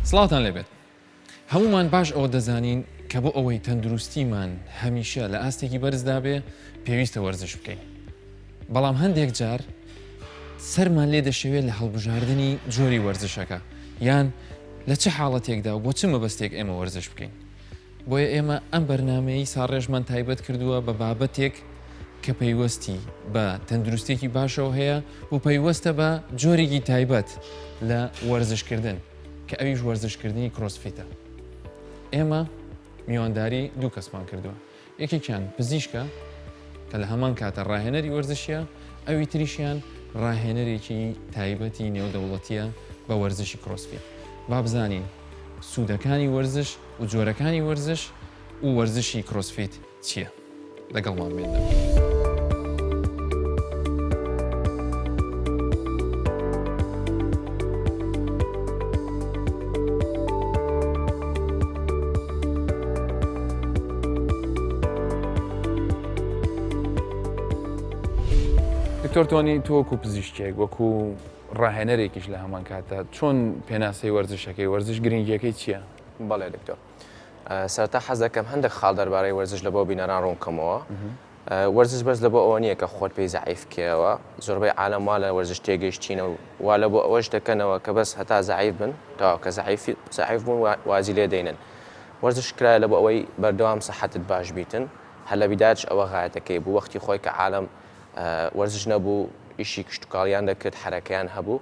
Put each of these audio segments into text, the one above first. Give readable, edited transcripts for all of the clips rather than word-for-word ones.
سڵاوتان لێبێت. هەموومان باش ئەوە دەزانین کە بۆ ئەوەی تەندروستیمان هەمیشە لە ئاستێکی بەرزدا بێ پێویستە وەرزش بکەین. بەڵام هەندێک جار سەرمان لێ دەشێوێت لە هەڵبژاردنی جۆری وەرزشەکە یان لە چ حاڵەتێکدا و بۆ چ مەبەستێک ئێمە وەرزش بکەین. بۆیە ئێمە ئەم بەرنامەیەی ساڕێژمان تایبەت کردووە بە بابەتێک کە پەیوەستی بە تەندروستێکی باشەوە هەیە و پەیوەستە بە جۆرێکی تایبەت لە وەرزشکردن کە ئەویش وەرزشکردنی کرۆسفیتە. ئێمە میوانداری دوو کەسمان کردووە. یەکێکیان پزیشکە کە لە هەمان کاتە ڕاهێنەری وەرزشیە، ئەوی تریشیان ڕاهێنەرێکی تایبەتی نێودەوڵەتیە بە وەرزشی کرۆسفیت. با بزانین سوودەکانی وەرزش و جۆرەکانی وەرزش و وەرزشی کرۆسفیت چییە؟ لەگەڵمان بێنەوە. دکتۆر تۆنی تۆ وەکو پزیشکێک وەکو ڕاهێنەرێکیش لە هەمان کاتدا چۆن پێناسەی وەرزشەکەی وەرزش گرنگیەکەی چییە؟ بەڵێ دکتۆر سەرەتا حەز دەکەم هەندێک خاڵ دەربارەی وەرزش لە بۆ بینەران ڕوون کەمەوە وەرزش بەس لە بۆ ئەوە نییە کە خۆت پێی زەعیف کەیەوە زۆربەی عالەم وا لە وەرزش تێگەیشتینە و وا لە بۆ ئەوەش دەکەنەوە کە بەس هەتا زەعیف بن تەواو کە زەعیفی زەعیف بوون وازی لێ دەینن وەرزش کرایە لە بۆ ئەوەی بەردەوام سەحەتت باش بیتن هەر لە بیدایەتش ئەوە غایەتەکەی بوو وەختی خۆی کە عالەم وەرزش نەبوو ئیشی کشتوکاڵیان دەکرد حەرەکەیان هەبوو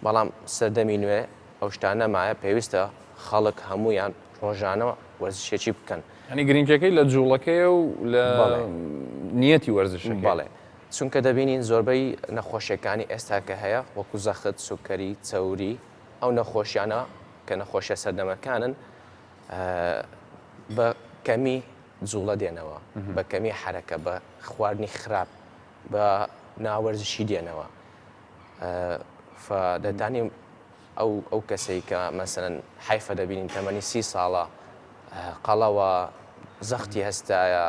بەڵام سەردەمی نوێ ئەو شتانە نەمایە پێویستە خەڵک هەموویان ڕۆژانە وەرزشێکی بکەن. یانی گرنگیەکەی لە جوڵەکەیە و لە نیەتی وەرزشەکەیە. بەڵێ چونکە دەبینین زۆربەی نەخۆشیەکانی ئێستا کە هەیە وەکو زەخت، سوکەری، چەوری ئەو نەخۆشیانە کە نەخۆشیە سەردەمەکانن بە کەمی جوڵە دێنەوە، بە کەمی حەرەکە، بە خواردنی خراپ، بە ناوەرزشی دێنەوە. فدەتانی ئەو ئەو کەسەی کە مەسەلەن حەیفە دەبینین تەمەنی سی ساڵە قەڵەوە زەختی هەستایە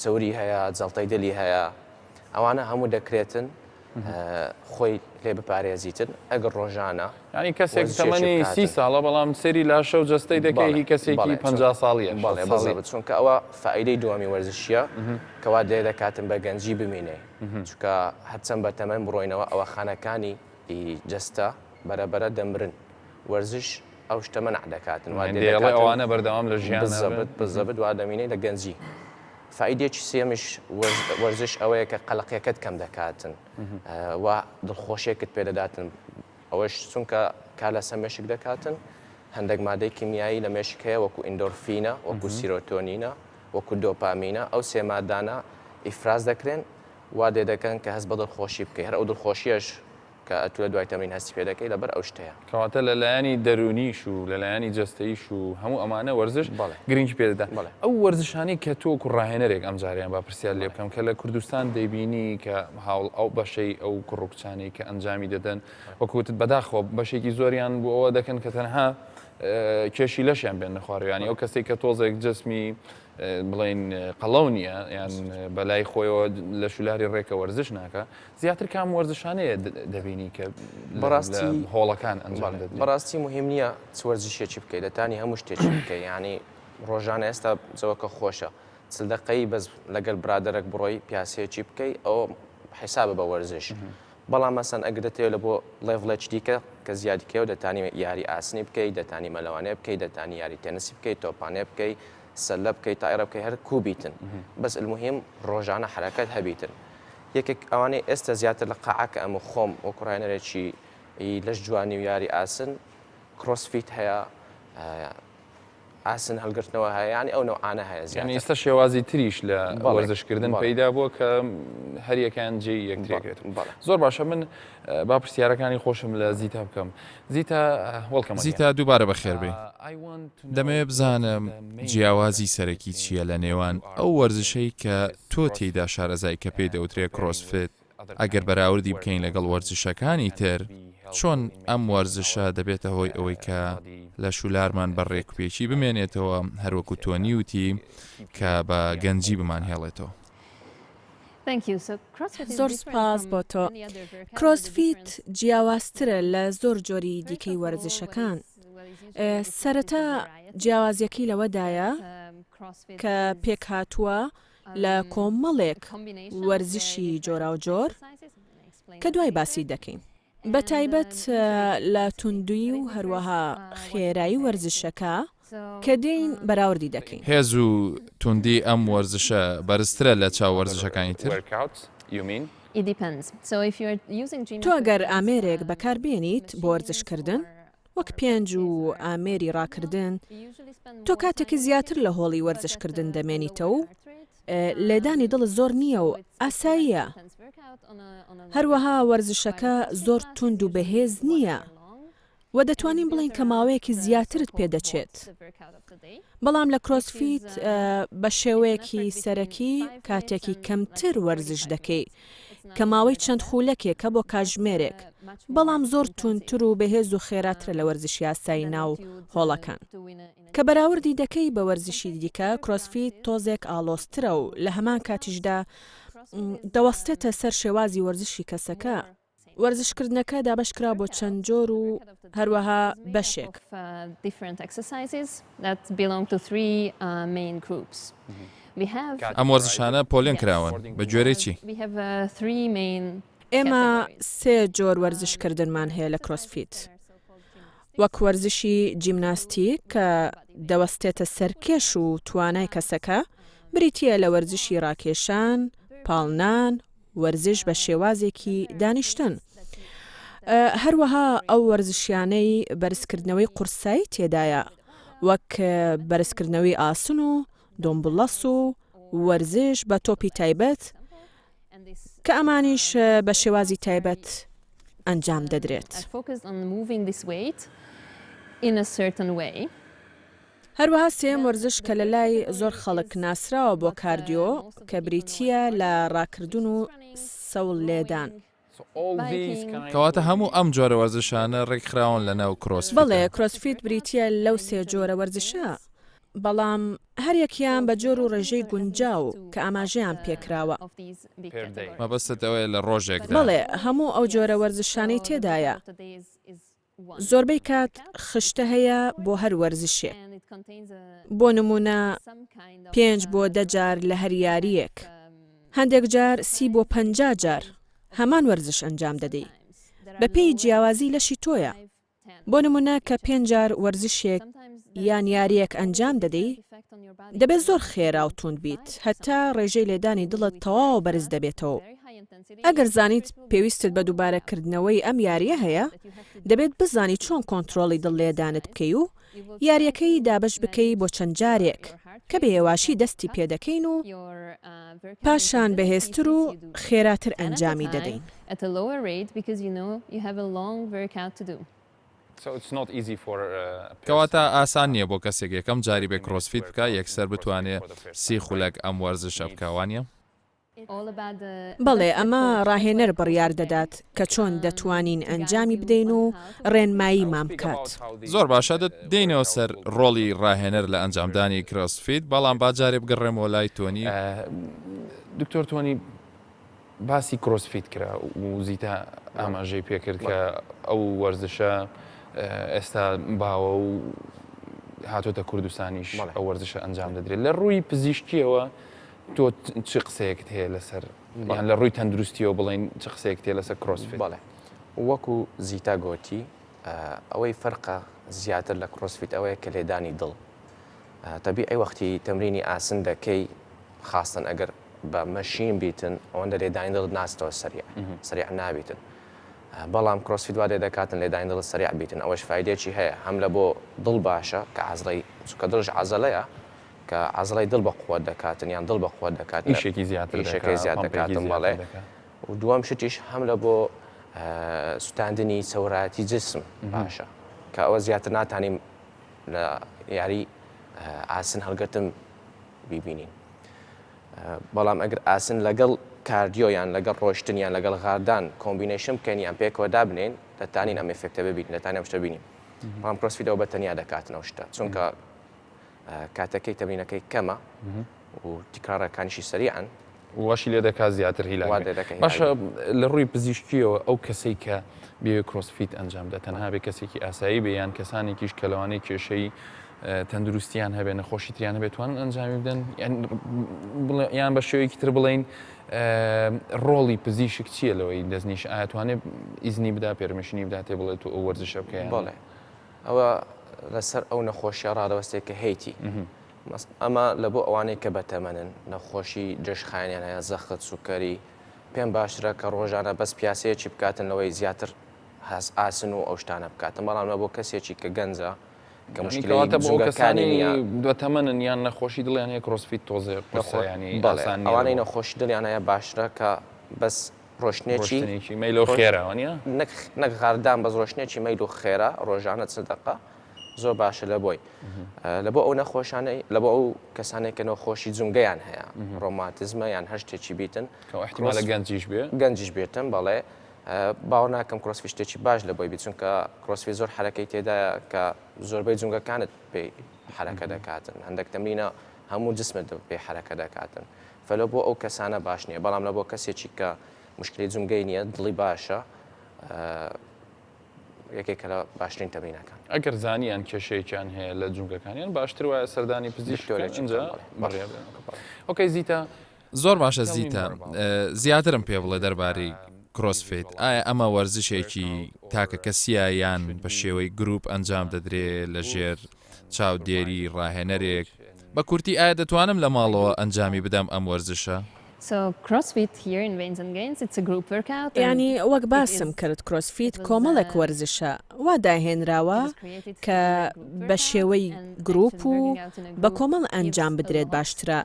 چەوری هەیە جەڵتەی دلی هەیە ئەوانە هەموو دەکرێتن خۆی لێ بپارێزیتن ئەگەر ڕۆژانە ینی کەسێک تەمەنی سی ساڵە بەڵام سەری لاشە و جەستەی دەکەی هی کەسێکی پ ساڵیە بەڵێ بەڵێ چونکە ئەوە فائیدەی دووەمی وەرزشیە کەوا لێ دەکاتن بە گەنجی بمینێ چونکە هەرچەند بە تەمەن بڕۆینەوە ئەوە خانەکانی ی جەستە بەرە بەرە دەمرن وەرزش ئەو شتە مەنع دەکاتن وا لێ دەکاتن ئەوانە بەردەوام لە ژیان بزەبت بزەبت وا دەمینەی لە گەنجی فائیدەیەکی سێیەمیش وەرزش ئەوەیە کە قەلەقیەکەت کەم دەکاتن و دڵخۆشیەکت پێ دەداتن ئەوەش چونکە کار لەسەر مێشک دەکاتن هەندێک مادەی کیمیایی لە مێشک هەیە وەکو ئیندۆرفینە وەکو سیرۆتۆنینە وەکو دۆپامینە ئەو سێ مادانە ئیفراز دەکرێن وا لێ دەکەن کە هەست بە دڵخۆشی بکەی، هەر ئەو دڵخۆشییەش کە ئەتوو لە دوای تەمرین هەستی پێ دەکەی لەبەر ئەو شتەیە. کەواتە لە لایەنی دەروونیش و لە لایەنی جەستەییش و هەموو ئەمانە وەرزش بەڵێ. گرنگی پێ دەدا. بەڵێ. ئەو وەرزشانەی کە تۆ وەکوو ڕاهێنەرێک ئەم جارەیان با پرسیار لێ بکەم کە لە کوردستان دەیبینی کە هاوڵ ئەو بەشەی ئەو کوڕ و کچانەی کە ئەنجامی دەدەن وەکوو وتت بەداخەوە بەشێکی زۆریان بۆ ئەوە دەکەن کە تەنها کێشی لەشیان بێننە خوارەوە یانی ئەو کەسەی کە تۆزێک جسمی بڵێین قەڵەو نییە یان بەلای خۆیەوە لە شولاری ڕێکە وەرزش ناکە زیاتر کام وەرزشانەیە دەبینی کە بەڕاستی هۆڵەکان ئەنجام دەدرێت؟ بەڕاستی مهم نییە چ وەرزشێکی بکەیت دەتانی هەموو شتێکی بکەی یعنی ڕۆژانە ئێستا جەوەکە خۆشە چل دەقەی بەس لەگەل برادەرەک بڕۆی پیاسەیەکی بکەی ئەوە حیسابە بە وەرزش بەڵام مەسەن ئەگەر دەتەوێت لە بۆ ڵێڤڵێکی دیکە کە زیادی کەیەوە دەتانی یاری ئاسنی بکەی دەتانی مەلەوانێ بکەی دەتانی یاری تێنسی بکەی تۆپانێ بکەی سەلە بکەی تایرە بکەی هەر کوو بیتن بەس المهم ڕۆژانە حەرەکەت هەبیتن یەکێک ئەوانەی ئێستا زیاتر لە قاعە کە ئەم خۆم وەکو ڕاهێنەرێکی لەش جوانی و یاری ئاسن کرۆسفیت هەیە ئاسن هەڵگرتنەوە هەیە یانی ئەو نەوعانە هەیە زیاتر. یانی ئێستا شێوازی تریش لە وەرزشکردن پەیدا بووە کە هەریەکەیان جێی یەکتری ئەگرێت. زۆر باشە من با پرسیارەکانی خۆشم لە زیتا بکەم. زیتا welcome again. زیتا دووبارە بەخێربێی. دەمەوێت بزانم جیاوازی سەرەکی چییە لە نێوان ئەو وەرزشەی کە تۆ تێیدا شارەزای کە پێی دەوترێ کرۆسفت ئەگەر بەراوردی بکەین لەگەڵ وەرزشەکانی تر، چۆن ئەم وەرزشە دەبێتە هۆی ئەوەی کە لەش و لارمان بە ڕێکوپێکی بمێنێتەوە، هەروەکو تۆنی وتی کە بە گەنجی بمانهێڵێتەوە. زۆر سوپاس بۆ تۆ. کرۆسفیت جیاوازترە لە زۆر جۆری دیکەی وەرزشەکان. سەرەتا جیاوازیەکەی لەوەدایە کە پێکهاتووە لە کۆمەڵێک وەرزشی جۆراوجۆر کە دوای باسی دەکەین. بە تایبەت لە توندی و هەروەها خێرایی وەرزشەکە کە دێین بەراوردی دەکەین. هێز و توندی ئەم وەرزشە بەرزترە لە چاو وەرزشەکانی تر؟ تۆ گەر ئامێرێک بەکار بێنیت بۆ وەرزشکردن، وەک پێنج و ئامێری ڕاکردن، تۆ کاتێکی زیاتر لە هۆڵی وەرزشکردن دەمێنیتەوە و لێدانی دڵت زۆر نییە و ئاساییە. هەروەها وەرزشەکە زۆر توند و بەهێز نییە و دەتوانین بڵێین کە ماوەیەکی زیاترت پێ دەچێت. بەڵام لە کرۆسفیت بە شێوەیەکی سەرەکی کاتێکی کەمتر وەرزش دەکەی کە ماوەی چەند خولەکێکە بۆ کاتژمێرێک، بەڵام زۆر توندتر و بەهێز و خێراترە لە وەرزشی ئاسایی ناو هۆڵەکان. کە بەراوردی دەکەی بە وەرزشی دیکە، کرۆسفیت تۆزێک ئاڵۆزترە و لە هەمان کاتیشدا دەوەستێتە سەر شێوازی وەرزشی کەسەکە. وەرزشکردنەکە دابەشکراوە بۆ چەند جۆر و هەروەها بەشێک. ئەم وەرزشانە پۆلێن کراون بە گوێرەی چی؟ ئێمە سێ جۆر وەرزشکردنمان هەیە لە کرۆسفیت. وەک وەرزشی جیمناستیک کە دەوەستێتە سەر کێش و توانای کەسەکە، بریتییە لە وەرزشی ڕاکێشان، پاڵنان، وەرزش بە شێوازێکی دانیشتن. هەروەها ئەو وەرزشیانەی بەرزکردنەوەی قورسایی تێدایە وەک بەرزکردنەوەی ئاسن و دۆمبڵەس و وەرزش بە تۆپی تایبەت کە ئەمانیش بە شێوازی تایبەت ئەنجام دەدرێت. هەروەها سێیەم وەرزش کە لەلای زۆر خەڵک ناسراوە بۆ کاردیۆ کە بریتییە لە ڕاکردن و سەوڵ لێدان. کەواتە هەموو ئەم جۆرە وەرزشانە ڕێکخراون لەناو کرۆسفیتدا؟ بەڵێ، کرۆسفیت بریتییە لەو سێ جۆرە وەرزشە، بەڵام هەریەکیان بە جۆر و ڕێژەی گونجاو کە ئاماژەیان پێکراوە. مەبەستت ئەوەیە لە ڕۆژێکدا؟ بەڵێ، هەموو ئەو جۆرە وەرزشانەی تێدایە. زۆربەی کات خشتە هەیە بۆ هەر وەرزشێک، بۆ نموونە پێنج بۆ دە جار لە هەر یارییەک، هەندێک جار 30 بۆ 50 جار هەمان وەرزش ئەنجام دەدەی، بەپێی جیاوازی لەشی تۆیە. بۆ نموونە کە پێنج جار وەرزشێک یان یارییەک ئەنجام دەدەی، دەبێت زۆر خێرا و توند بیت هەتا ڕێژەی لێدانی دڵت تەواو بەرز دەبێتەوە و ئەگەر زانیت پێویستت بە دووبارەکردنەوەی ئەم یارییە هەیە، دەبێت بزانی چۆن کۆنترۆڵی دڵ لێدانت بکەی و یارییەکەی دابەش بکەی بۆ چەند جارێک کە بە هێواشی دەستی پێدەکەین و پاشان بەهێزتر و خێراتر ئەنجامی دەدەین. کەواتە ئاسان نییە بۆ کەسێک یەکەم جاری بێ کرۆسفیت بکا یەکسەر بتوانێ 30 خولەک ئەم وەرزشە بکا وانیە؟ بەڵێ ئەمە ڕاهێنەر بڕیار دەدات کە چۆن دەتوانین ئەنجامی بدەین و ڕێنماییمان بکات. زۆر باشە دێینەوە سەر ڕۆڵی ڕاهێنەر لە ئەنجامدانی کرۆسفیت بەڵام با جارێ بگەڕێمەوە لای تۆنی. دکتۆر تۆنی باسی کرۆسفیت کرا و زیتا ئاماژەی پێکرد کە ئەو وەرزشە ئێستا باوە و هاتۆتە کوردستانیش ئەو وەرزشە ئەنجام دەدرێت لە ڕووی پزیشکیەوە تۆ چ قسەیەکت هەیە لەسەر یان لە ڕووی تەندروستیەوە بڵین چ قسەیەکت هەیە لەسەر کرۆسفیت؟ بەڵێ وەکو زیتا گۆتی ئەوەی فەرقە زیاتر لە کرۆسفیت ئەوەیە کە لێدانی دڵ تەبیعی وەختی تەمرینی ئاسن دەکەی خاستن ئەگەر بە machine بیتن ئەوەندە لێدانی دڵت ناچتەوە سەریع سەریع نابیتن بەڵام کرۆسفیت وا لێ دەکاتن لێدانی دڵت سەریع بیتن ئەوەش فایدەیەکی هەیە هەم لە بۆ دڵ باشە کە عەزڵەی چونکە دڵش عەزەلەیە کە عەزڵەی دڵ بە قوت دەکاتن یان دڵ بە قوت دەکات ئیشێکی زیاتر ئیشەکەی زیاد دەکاتن بەڵێ و دووەم شتیش هەم لە بۆ سوتاندنی چەوراتی جسم باشە کە ئەوە زیاتر ناتانیم لە یاری ئاسن هەڵگرتن بیبینین بەڵام ئەگەر ئاسن لەگەڵ cardio یان لەگەڵ ڕۆشتن یان لەگەڵ غاردان combination بکەین یان پێکەوە دابنێن دەتانین ئەم effect ە ببین دەتانین ئەم شتە بینین بەڵام کرۆسفیت ئەوە بە تەنیا دەکاتنەوە شتە چونکە کاتەکەی تەمرینەکەی کەمە و تکرارەکانیشی سەریعن. واشی لێ دەکات زیاتر هیلاک وا بێ. لێ دەکا هیلاک باشە بێ. لە ڕووی پزیشکیەوە ئەو کەسەی کە بێ CrossFit ئەنجام بدات تەنها بێ کەسێکی ئاسایی بێ یان کەسانێکیش کە لەوانەیە کێشەی تەندروستیان هەبێ نەخۆشی تریان هەبێت توانن ئەنجامی بدەن یان بە شێوەیەکی تر بڵین ڕۆڵی پزیشک چییە لەوەی دەستنیش ئایا توانێت ئیزنی بدا permission ی بداتێ بڵێت و ئەو وەرزشە بکەن بەڵێ ئەوە لەسەر ئەو نەخۆشیە ڕادەوەستێک کە هەیتی ئەمە لە بۆ ئەوانەی کە بەتەمەنن نەخۆشی درێژخایەنیان هەیە زەخت سوکەری پێم باشترە کە ڕۆژانە بەس پیاسەیەکی بکاتن لەوەی زیاتر هەز ئاسن و ئەو شتانە بکاتن بەڵام لە بۆ کەسێکی کە گەنجە کە مشکلەی کەواتە بۆ ئەو جومگەکانی کەسانەی نییە بەتەمەنن یان نەخۆشی دڵیان هەیە CrossFit تۆزێ قورسە نەخۆ یانی بەڵێ ئاسان نییە لە ئەوانەی بۆ نەخۆشی دڵیان هەیە باشترە کە بەس ڕۆشتنێکی ڕۆشتنێکی مەیلە و ڕۆش خێرا وانییە؟ نەک نەک غاردان بەس ڕۆشتنێکی مەیل و خێرا ڕۆژانە 40 دەقە زۆر باشە لە بۆی لە بۆ ئەو نەخۆشانەی لە بۆ ئەو کەسانێک کە نەخۆشی جومگەیان هەیە ڕۆماتیزمە یان هەر شتێکی بیتن کە ئیحتیمالە کرۆس گەنجیش بێ گەنجیش بێتن بەڵێ باوەڕ ناکەم CrossFit شتێکی باش لە بۆی بیت چونکە CrossFit زۆر حەرەکەی تێدایە کە زۆربەی جومگەکانت پێی حەرەکە دەکاتن هەندێک تەمرینە هەموو جسمت پێی حەرەکە دەکاتن فلۆ بۆ ئەو کەسانە باش نییە بەڵام لە بۆ کەسێکی کە مشکلی جومگەی نییە دڵی باشە یەکێکە لە باشترین تەمرینەکان. ئەگەر زانیان کێشەیەکیان هەیە لە جومگەکانیان باشتر وایە سەردانی پزیشک بکەن دکتۆرێکی ئینجا بکەن بەڵێ بڕیار بدەن. okay زیتا زۆر باشە زیتا زیاترم پێ بڵێ دەربارەی CrossFit ئایا ئەمە وەرزشێکی تاکە کەسیە یان بە شێوەی گروپ ئەنجام دەدرێ لە ژێر چاودێری ڕاهێنەرێک بە کورتی ئایا دەتوانم لە ماڵەوە ئەنجامی بدەم ئەم وەرزشە؟ یانی وەک باسم کرد CrossFit کۆمەڵێک وەرزشە وا داهێنراوە کە بە شێوەی گروپ و بە کۆمەڵ ئەنجام بدرێت باشترە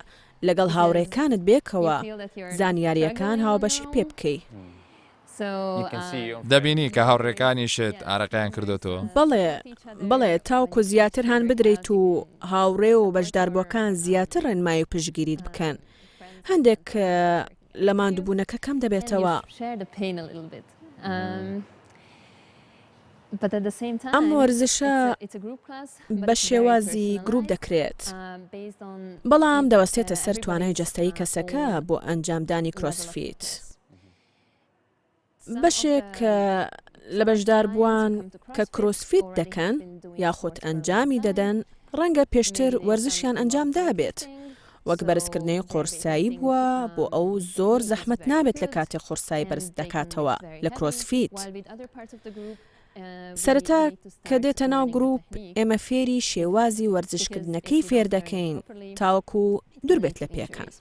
لەگەڵ هاوڕێکانت بێکەوە زانیارییەکان هاوبەشی پێ بکەی. دەبینی کە هاوڕێکانیشت ئارەقەیان کردۆتەوە؟ بەڵێ، بەڵێ، تاوەکو زیاتر هان بدرێیت و هاوڕێ و بەشداربووەکان زیاتر ڕێنمایی و پشتگیریت بکەن. هەندێک لە ماندووبوونەکە کەم دەبێتەوە. ئەم وەرزشە بە شێوازی گروپ دەکرێت، بەڵام دەوەستێتە سەر توانای جەستەیی کەسەکە بۆ ئەنجامدانی CrossFit. بەشێک لە بەشداربووان کە CrossFit دەکەن یاخود ئەنجامی دەدەن، ڕەنگە پێشتر وەرزشیان ئەنجام دابێت، وەک بەرزکردنەوەی قورسایی بووە، بۆ ئەو زۆر زەحمەت نابێت لە کاتێک قورسایی بەرز دەکاتەوە لە CrossFit. سەرەتا کە دێتە ناو گروپ ئێمە فێری شێوازی وەرزشکردنەکەی فێر دەکەین تاوەکو دووربێت لە پێکان.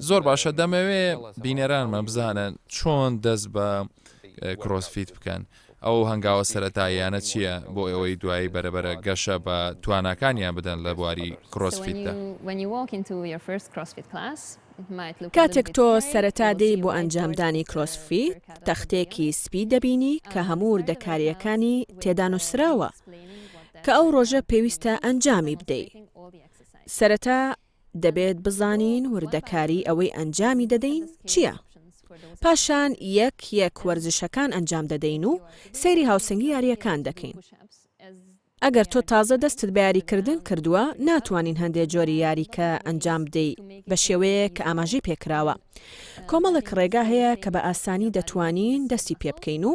زۆر باشە دەمەوێ بینەرانمان بزانن چۆن دەست بە CrossFit بکەن ئەو هەنگاوە سەرەتاییانە چییە بۆ ئەوەی دوایی بەرەبەرە گەشە بە تواناکانیان بدەن لە بواری CrossFit دا؟ کاتێک تۆ سەرەتا دێی بۆ ئەنجامدانی CrossFit تەختەیەکی سپی دەبینی کە هەموو وردەکارییەکانی تێدا نووسراوە کە ئەو ڕۆژە پێویستە ئەنجامی بدەی. سەرەتا دەبێت بزانین وردەکاری ئەوەی ئەنجامی دەدەین چییە؟ پاشان یەک یەک وەرزشەکان ئەنجام دەدەین و سەیری هاوسەنگی یارییەکان دەکەین. ئەگەر تۆ تازە دەستت بە یاریکردن کردووە، ناتوانین هەندێ جۆری یاریکە ئەنجام بدەی بە شێوەیەک کە ئاماژەی پێکراوە. کۆمەڵێک ڕێگا هەیە کە بە ئاسانی دەتوانین دەستی پێبکەین و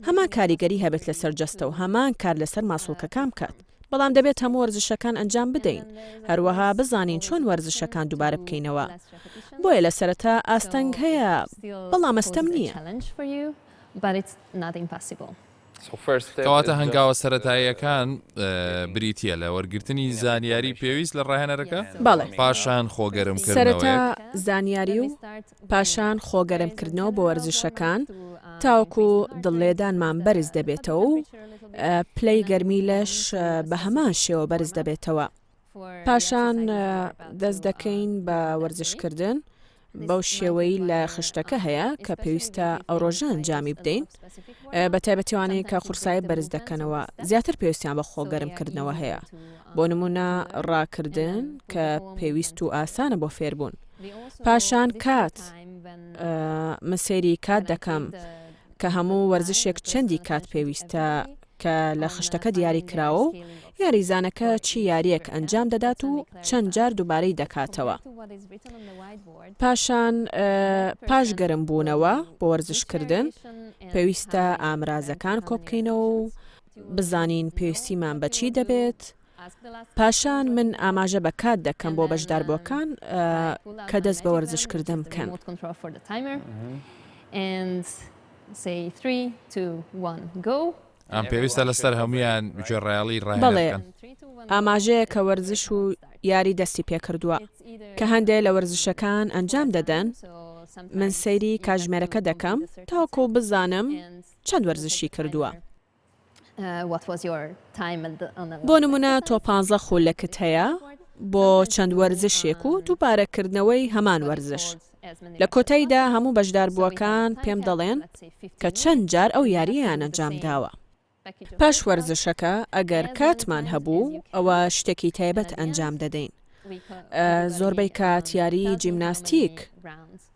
هەمان کاریگەری هەبێت لەسەر جەستە و هەمان کار لەسەر ماسوڵکەکان بکات، بەڵام دەبێت هەموو وەرزشەکان ئەنجام بدەین، هەروەها بزانین چۆن وەرزشەکان دووبارە بکەینەوە. بۆیە لە سەرەتا ئاستەنگ هەیە، بەڵام ئەستەم نییە. کەواتە هەنگاوە سەرەتاییەکان بریتییە لە وەرگرتنی زانیاری پێویست لە ڕاهێنەرەکە، بەڵێ. پاشان سەرەتا خۆگەرمکردنەوەیەک. زانیاری و پاشان خۆگەرمکردنەوە بۆ وەرزشەکان تاوەکو دڵ لێدانمان بەرز دەبێتەوە و پلەی گەرمی لەش بە هەمان شێوە بەرز دەبێتەوە. پاشان دەست دەکەین بە وەرزشکردن بەو شێوەی لە خشتەکە هەیە کە پێویستە ئەو ڕۆژە ئەنجامی بدەین بە تایبەتیوانەی کە قورسایی بەرز دەکەنەوە زیاتر پێویستیان بە خۆگەرمکردنەوە هەیە بۆ نمونە ڕاکردن کە پێویست و ئاسانە بۆ فێربوون. پاشان کات، من سەیری کات دەکەم کە هەموو وەرزشێک چەندی کات پێویستە. کە لە خشتەکە دیاری کراوە و یاریزانەکە چی یارییەک ئەنجام دەدات و چەند جار دووبارەی دەکاتەوە. پاشان پاش گەرم بوونەوە بۆ وەرزشکردن پێویستە ئامرازەکان کۆبکەینەوە و بزانین پێویستیمان بە چی دەبێت، پاشان من ئاماژە بە کات دەکەم بۆ بەشداربووەکان کە دەست بە وەرزشکردن بکەن. ئەم پێویستە لەسەر هەموویان گوێڕایەڵی ڕاهێنەر بەڵێ، بکەن. ئاماژەیە کە وەرزش و یاری دەستی پێکردووە، کە هەندێ لە وەرزشەکان ئەنجام دەدەن، من سەیری کاتژمێرەکە دەکەم تاوەکو بزانم چەند وەرزشی کردووە. بۆ نموونە تۆ پانزە خولەکت هەیە بۆ چەند وەرزشێک و دووبارەکردنەوەی هەمان وەرزش. لە کۆتاییدا هەموو بەشداربووەکان پێم دەڵێن کە چەند جار ئەو یارییەیان ئەنجامداوە. پاش وەرزشەکە ئەگەر کاتمان هەبوو ئەوە شتێکی تایبەت ئەنجام دەدەین. زۆربەی کات یاریی جیمناستیک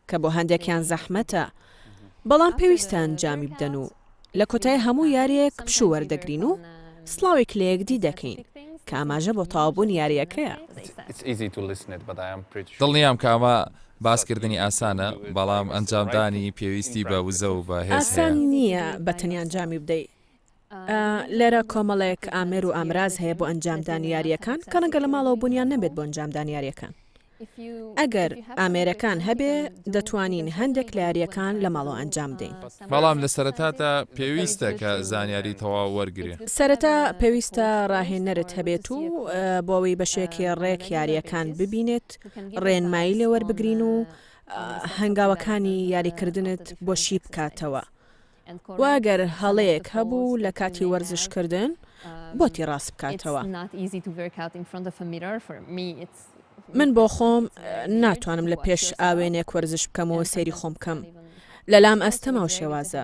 کە بۆ هەندێکیان زەحمەتە، بەڵام پێویستە ئەنجامی بدەن و لە کۆتای هەموو یارییەک پشوو وەردەگرین و سڵاوێک لە یەکدی دەکەین کە ئاماژە بۆ تەواوبوونی یارییەکەیە. دڵنیام کە ئەمە باسکردنی ئاسانە، بەڵام ئەنجامدانی پێویستی بە وزە و بە هێز ئاسان هەیە. نییە بە تەنیا ئەنجامی بدەی. لێرە کۆمەڵێک ئامێر و ئامراز هەیە بۆ ئەنجامدانی یارییەکان کە ڕەنگە لە ماڵەوە بوونیان نەبێت بۆ ئەنجامدانی یارییەکان. ئەگەر ئامێرەکان هەبێ دەتوانین هەندێک لە یارییەکان لە ماڵەوە ئەنجام بدەین. بەڵام لە سەرەتادا پێویستە کە زانیاری تەواو وەرگری. سەرەتا پێویستە ڕاهێنەرت هەبێت و بۆ ئەوەی بە شێوەیەکی ڕێک یارییەکان ببینێت ڕێنمایی لێ وەربگرین و هەنگاوەکانی یاریکردنت بۆ شی بکاتەوە. وە گەر هەڵەیەک هەبوو لە کاتی وەرزش کردن بۆتی ڕاست بکاتەوە. من بۆ خۆم ناتوانم لە پێش ئاوێنێک وەرزش بکەم و سەیری خۆم بکەم لەلام ئەستەمە ئەو شێوازە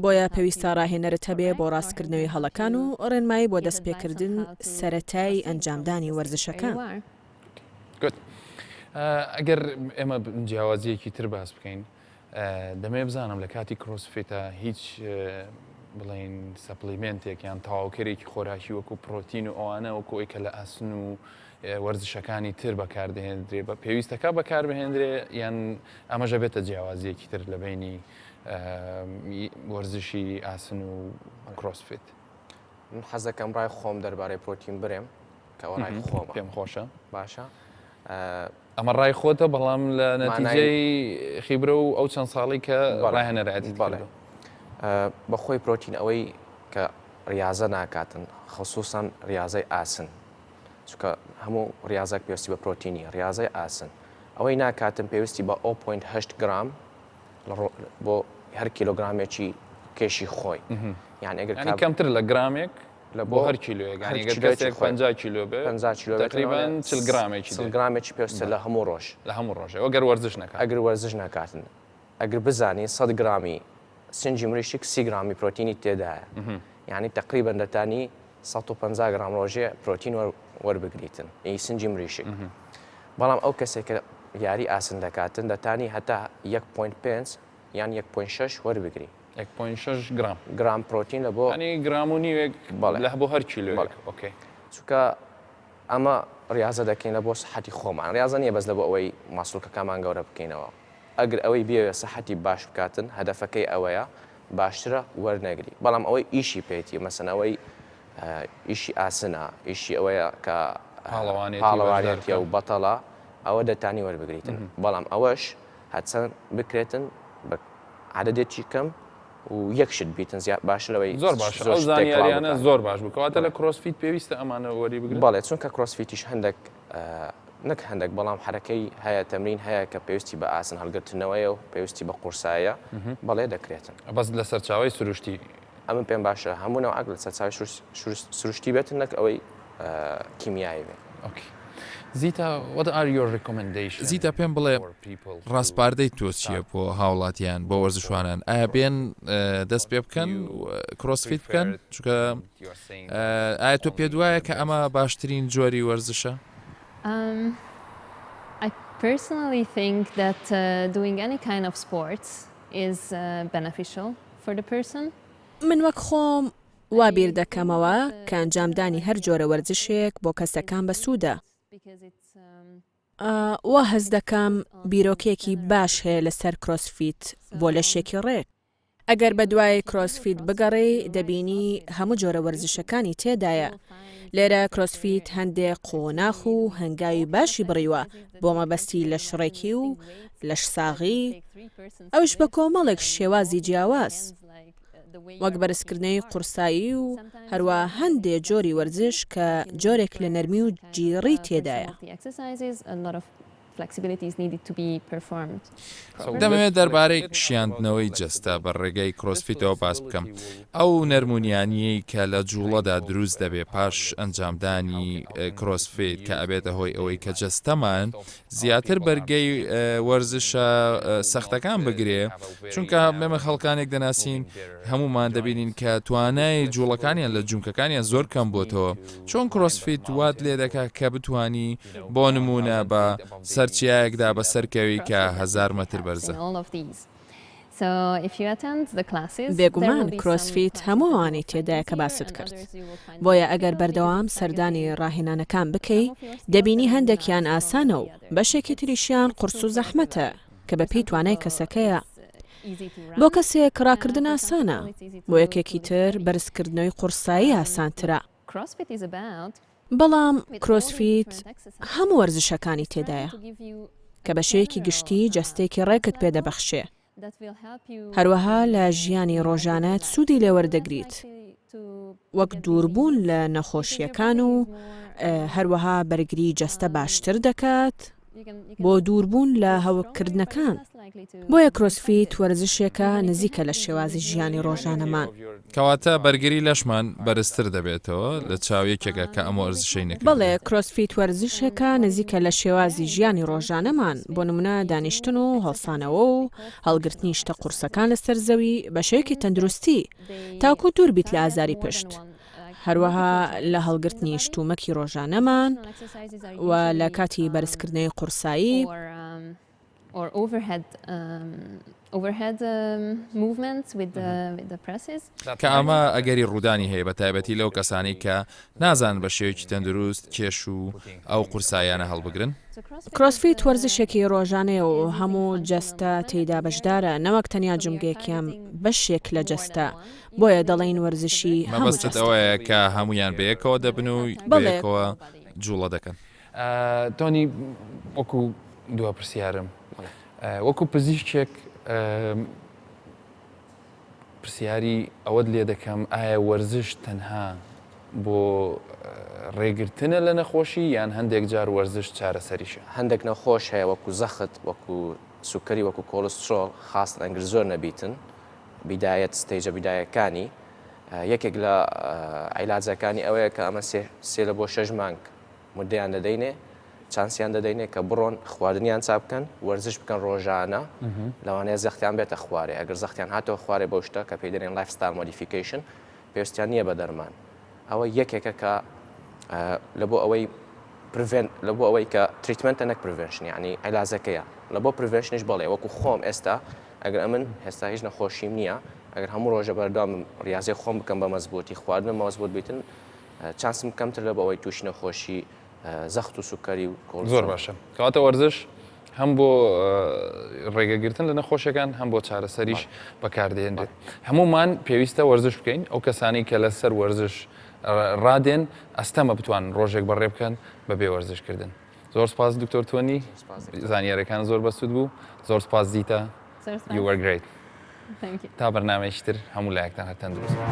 بۆیە پێویستە ڕاهێنەرت هەبێ بۆ ڕاستکردنەوەی هەڵەکان و ڕێنمایی بۆ دەست پێکردن سەرەتای ئەنجامدانی وەرزشەکان. ئەگەر ئێمە جیاوازیەکی تر باس بکەین دەمەوێت بزانم لە کاتی CrossFit ا هیچ بڵین supplement ێک یان تەواوکەرێکی خۆراکی وەکو پرۆتین و ئەوانە وەکو ئەوی کە لە ئاسن و وەرزشەکانی تر بەکاردەهێندرێ بە پێویستەکە بەکاربهێندرێ یان ئەمەژە بێتە جیاوازیەکی تر لە بینی وەرزشی ئاسن و CrossFit. من حەزەکەم ڕای خۆم دەربارەی پرۆتین برێم کە ئەوە ڕای خۆمە پێم خۆشە باشە ئەمە ڕای خۆتە بەڵام لە نەتیجەی خیبرە و ئەو چەند ساڵی کە ڕاهێنەرایەتیت کردووە. بەخۆی پرۆتین ئەوەی کە ڕیازە ناکاتن خسوسەن ڕیازەی ئاسن چونکە هەموو ڕیازەک پێویستی بە پرۆتینی ڕیازەی ئاسن ئەوەی ناکاتن پێویستی بە 0.8 گرام بۆ هەر کیلۆگرامێکی کێشی خۆی یان ئەگەر کەمتر لە گرامێک لە بۆ هەر کیلۆیەک یانی گەر کەسێک 50 کیلۆ بێ 50 کیلۆ بێت تەقریبەن 40 گرامێکی 40 گرامێکی پێویستە لە هەموو ڕۆژ لە هەموو ڕۆژێ ئەگەر وەرزش نەکات ئەگەر وەرزش نەکاتن ئەگەر بزانی 100 گرامی سنجی مریشک 30 گرامی پرۆتینی تێدایە یعنی تقریبا دەتانی 150 گرام ڕۆژێ پرۆتین وەربگریتن ئی سنجی مریشک بەڵام ئەو کەسێک کە یاری ئاسن دەکاتن دەتانی هەتا 1.5 یان 1.6 وەربگری یەک point شەش گرام. گرام پرۆتین لە بۆ. یانی گرام و نیوێک بەڵێ. لە بۆ هەر کیلۆیەک. بەڵێ. okay. چونکە ئەمە ڕیازە دەکەین لە بۆ سحەتی خۆمان ڕیازە نییە بەس لە بۆ ئەوەی ماسولکەکانمان گەورە بکەینەوە ئەگر ئەوەی بیەوێ سحەتی باش بکاتن هەدەفەکەی ئەوەیە باشترە وەرنەگری بەڵام ئەوەی ئیشی پێیتی مەسەن ئەوەی ئیشی ئاسنە ئیشی ئەوەیە کە پاڵەوانێتی بەشدار پاڵەوانێتیە بکا. و بەتەڵە ئەوە دەتانی وەربگریتن بەڵام ئەوەش هەرچەند بکرێتن بە عەدەدێکی کەم و یەک شت بیتن زیاد باشتر لەوەی زۆر باشە زۆر ئەو شت تێکەڵاو زانیاریانە بکات. زۆر باش بوو کەواتە لە بەڵێ. CrossFit پێویستە ئەمانە وەری بگرن؟ بەڵێ چونکە CrossFit یش هەندێک نەک هەندێک بەڵام حەرەکەی هەیە تەمرین هەیە کە پێویستی بە ئاسن هەڵگرتنەوەیە و پێویستی بە قورسایە بەڵێ دەکرێتن. بەس لە سەرچاوەی سروشتی. ئەمن پێم باشە هەموو نەوعەک لە سەرچاوەی سروشتی بێتن نەک ئەوەی کیمیایی بێ. okay زیتا what are your recommendation زیتا پێم بڵێ for people to ڕاسپاردەی تۆ چییە start بۆ هاوڵاتیان بۆ وەرزشوانان ئایا بێن CrossFit دەست or پێ do بکەن you CrossFit بکەن prefer it چونکە and you are saying that ئایا تۆ only پێت وایە the کە ئەمە best باشترین جۆری وەرزشە؟ Um, I personally think that uh, doing any kind of sports is uh, beneficial for the person. من وەک خۆم. وا بیر دەکەمەوە کە ئەنجامدانی هەر جۆرە وەرزشێک بۆ کەسەکان بەسوودە. وا هەست دەکەم بیرۆکەیەکی باش هەیە لەسەر کرۆسفیت بۆ لەشێکی ڕێک. ئەگەر بەدوای کرۆسفیت بگەڕێی دەبینی هەموو جۆرە وەرزشەکانی تێدایە. لێرە کرۆسفیت هەندێ قۆناخ و هەنگاوی باشی بڕیوە بۆ مەبەستی لەشڕێکی و لەشساغی، ئەویش بە کۆمەڵێک شێوازی جیاواز. وەک بەرزکردنەوەی قورسایی و هەروا هەندێ جۆری وەرزش کە جۆرێک لە نەرمی و جیڕی تێدایە. دەمەوێت دەربارەی شیاندنەوەی جەستە بە ڕێگەی کرۆسفیتەوە باس بکەم، ئەو نەرمونیانییەی کە لە جوڵەدا دروست دەبێ پاش ئەنجامدانی کرۆسفیت کە ئەبێتە هۆی ئەوەی کە جەستەمان زیاتر بەرگەی وەرزشە سەختەکان بگرێ چونکە ئێمە خەڵکانێک دەناسین هەمومان دەبینین کە توانای جوڵەکانیان لە جومکەکانیان زۆر کەم بۆتەوە چۆن کرۆسفیت وات لێ دەکا کە بتانی بۆ نمونە بە سەرچیایەکدا بەسەرکەوی کە هەزار مەتر بەرزە. بێگومان کرۆسفیت هەموو ئەوانەی تێدایە کە باست کرد. بۆیە ئەگەر بەردەوام سەردانی ڕاهێنانەکان بکەی، دەبینی هەندێکیان ئاسانە و بەشێکی تریشیان قورس و زەحمەتە کە بەپێی توانای کەسەکەیە. بۆ کەسێک ڕاکردن ئاسانە، بۆ یەکێکی تر بەرزکردنەوەی قورسایی ئاسانترە. بەڵام کرۆسفیت هەموو وەرزشەکانی تێدایە کە بە شێوەیەکی گشتی جەستەیەکی ڕێکت پێ دەبەخشێ، هەروەها لە ژیانی ڕۆژانەت سوودی لێ وەردەگریت وەک دووربوون لە نەخۆشییەکان و هەروەها بەرگری جەستە باشتر دەکات. بۆ دووربوون لە هەوکردنەکان. بۆیە کرۆسفیت وەرزشێکە نزیکە لە شێوازی ژیانی ڕۆژانەمان. کەواتە بەرگری لەشمان بەرزتر دەبێتەوە لە چاو یەکێکە کە ئەم وەرزشەی نەکردبێت. بەڵێ، کرۆسفیت وەرزشێکە نزیکە لە شێوازی ژیانی ڕۆژانەمان، بۆ نمونە دانیشتن و هەڵسانەوە و هەڵگرتنی شتە قورسەکان لەسەر زەوی بە شێوەیەکی تەندروستی تاکو دووربیت لە ئازاری پشت. هەروەها لە هەڵگرتنی شتومەکی ڕۆژانەمان و لە کاتی بەرزکردنەوەی قورسایی. کە ئەمە ئەگەری ڕوودانی هەیە بە تایبەتی لەو کەسانەی کە نازانن بە شێوەیەکی تەندروست کێش و ئەو قورساییانە هەڵبگرن. کرۆسفیت وەرزشێکی ڕۆژانەیە و هەموو جەستە تێیدا بەشدارە نەوەک تەنیا جومگەیەک یان بەشێک لە جەستە، بۆیە دەڵێین وەرزشی هەموو مەبەستت جەستە. ئەوەیە کە هەموویان بەیەکەوە دەبن و بەڵێ. بەیەکەوە جوڵە دەکەن. تۆنی وەکو دوا پرسیارم وەکو پزیشکێک پرسیاری ئەوەت لێ دەکەم ئایا وەرزش تەنها بۆ ڕێگرتنە لە نەخۆشی یان هەندێک جار وەرزش چارەسەریشە؟ هەندێک نەخۆش هەیە وەکو زەخت وەکو سوکەری وەکو کۆڵسترۆڵ خاستن ئەنگر زۆر نەبیتن بیدایەت stage ە بیدایەکانی یەکێک لە عیلاجەکانی ئەوەیە کە ئەمە سێ لە بۆ شەش مانگ مدەیان دەدەینێ chance یان دەدەینێ کە بڕۆن خواردنیان چا بکەن وەرزش بکەن ڕۆژانە لەوانەیە زەختیان بێتە خوارێ ئەگەر زەختیان هاتەوە خوارێ بەو شتە کە پێی دەرێن lifestyle modification پێویستیان نییە بە دەرمان ئەوە یەکێکە کە لە بۆ ئەوەی prevent لە بۆ ئەوەی کە treatment ە نەک prevention یعنی عیلاجەکەیە لە بۆ prevention یش بەڵێ وەکو خۆم ئێستا ئەگەر ئەمن هێستا هیچ نەخۆشیم نییە ئەگەر هەموو ڕۆژە بەردەوام ڕیازی خۆم بکەم بە مەزبوتی خواردنم مەزبوت بیتن chance م کەمتر لە بۆ ئەوەی تووشی نەخۆشی زەخت و سوکەری و کۆڵ زۆر باشە کەواتە وەرزش هەم بۆ ڕێگەگرتن لە نەخۆشیەکان هەم بۆ چارەسەریش بەکاردێنرێت هەمومان پێویستە وەرزش بکەین ئەو کەسانی کە لەسەر وەرزش ڕادێن ئەستەمە بتوان ڕۆژێک بەڕێ بکەن بەبێ وەرزشکردن زۆر سپاس دکتۆر تۆنی زانیارەکان زۆر بەسوود بوو زۆر سپاس زیتا You were great. تا بەرنامەیەکی تر هەموو لایەکتان هەر تەندروست بن.